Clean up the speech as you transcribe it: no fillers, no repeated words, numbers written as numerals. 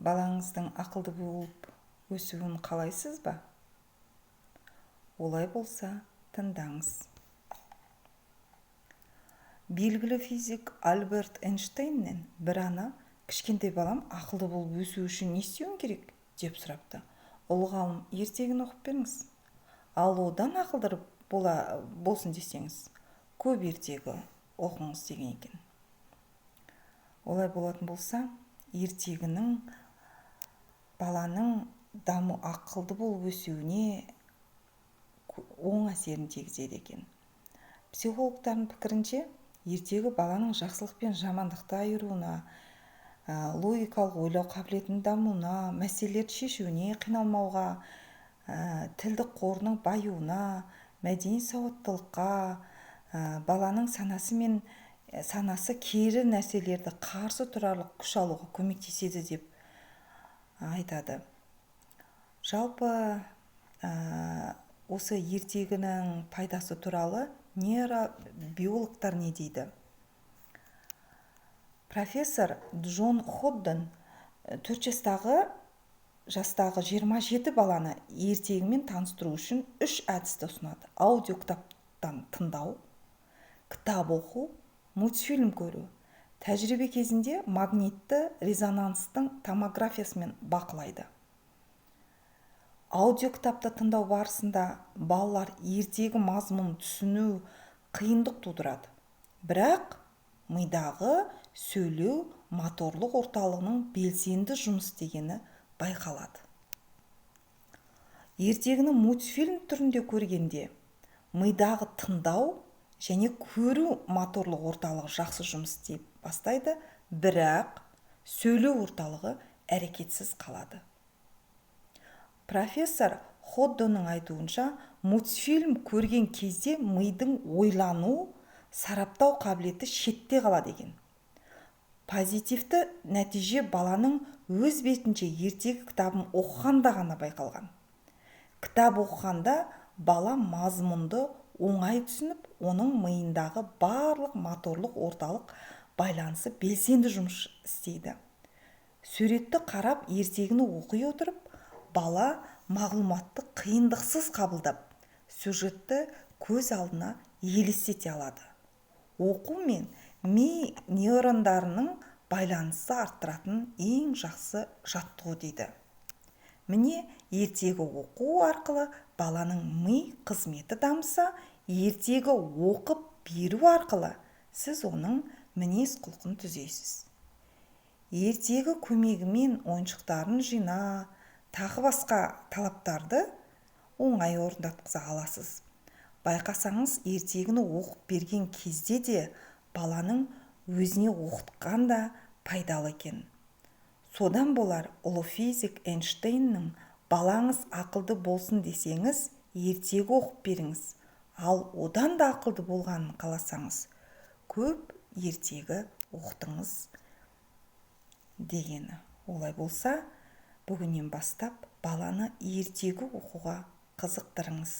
Балаңыздың ақылды болып өсуін қалайсыз ба? Олай болса, тыңдаңыз. Белгілі физик Альберт Эйнштейннен бір ана: «Кішкентай балам ақылды болып өсу үшін не істеуім керек?» – деп сұрапты. Ұлы ғалым: «Ертегіні оқып беріңіз, ал одан ақылды болсын десеңіз, көп ертегі оқыңыз», – деген екен. Олай болатын болса, ертегінің баланың даму, ақылды болып өсуіне оң әсерін тигізеді екен. Психологтардың пікірінше, ертегі баланың жақсылық пен жамандықты айыруына, логикалық ойлау қабілетінің дамуына, мәселелерді шешуіне қиналмауға, тілдік қорының баюына, мәдени сауаттылыққа, баланың санасы мен санасы кері нәрселерді қарсы тұрарлық күш алуға көмектеседі деп айтады. Жалпы, осы ертегінің пайдасы туралы нейробиологтар не дейді? Профессор Джон Ходдон 4 жастағы 27 баланы ертегімен таныстыру үшін үш әдісті ұсынады: аудиокітаптан тыңдау, кітап оқу, мультфильм көру. Тәжірибе кезінде магнитті резонанстың томографиясымен бақылайды. Аудиокітапты тыңдау барысында балалар ертегі мазмұнын түсіну қиындық тудырады, бірақ мидағы сөйлеу моторлық орталығының белсенді жұмыс істегені байқалады. Ертегіні мультфильм түрінде көргенде мидағы тыңдау және көру моторлық орталығы жақсы жұмыс істей бастайды, бірақ сөйлеу орталығы әрекетсіз қалады. Профессор Ходдоның айтуынша, мультфильм көрген кезде мидың ойлану, сараптау қабілеті шетте қалады екен. Позитивті нәтиже баланың өз бетінше ертегі кітабын оқығанда ғана байқалған. Кітап оқығанда бала мазмұнды оңай түсініп, оның миындағы барлық моторлық орталық байланысы белсенді жұмыс істейді. Суретті қарап, ертегіні оқи отырып, бала мағлұматты қиындықсыз қабылдап, сюжетті көз алдына елестете алады. Оқу мен ми нейрондарының байланысы арттыратын ең жақсы жаттығу, дейді. Міне, ертегі оқу арқылы баланың ми қызметі дамыса, ертегі оқып беру арқылы сіз оның мінез құлқын түзейсіз. Ертегі көмегімен ойыншықтарын жина, тағы басқа талаптарды оңай орындатқыза аласыз. Байқасаңыз, ертегіні оқып берген кезде де баланың өзіне оқытқан да пайдалы екен. Содан болар, ұлы физик Эйнштейннің: «Балаңыз ақылды болсын десеңіз, ертегі оқып беріңіз, ал одан да ақылды болғанын қаласаңыз, көп ертегі оқытыңыз», – дегені. Олай болса, бүгіннен бастап баланы ертегі оқуға қызықтырыңыз.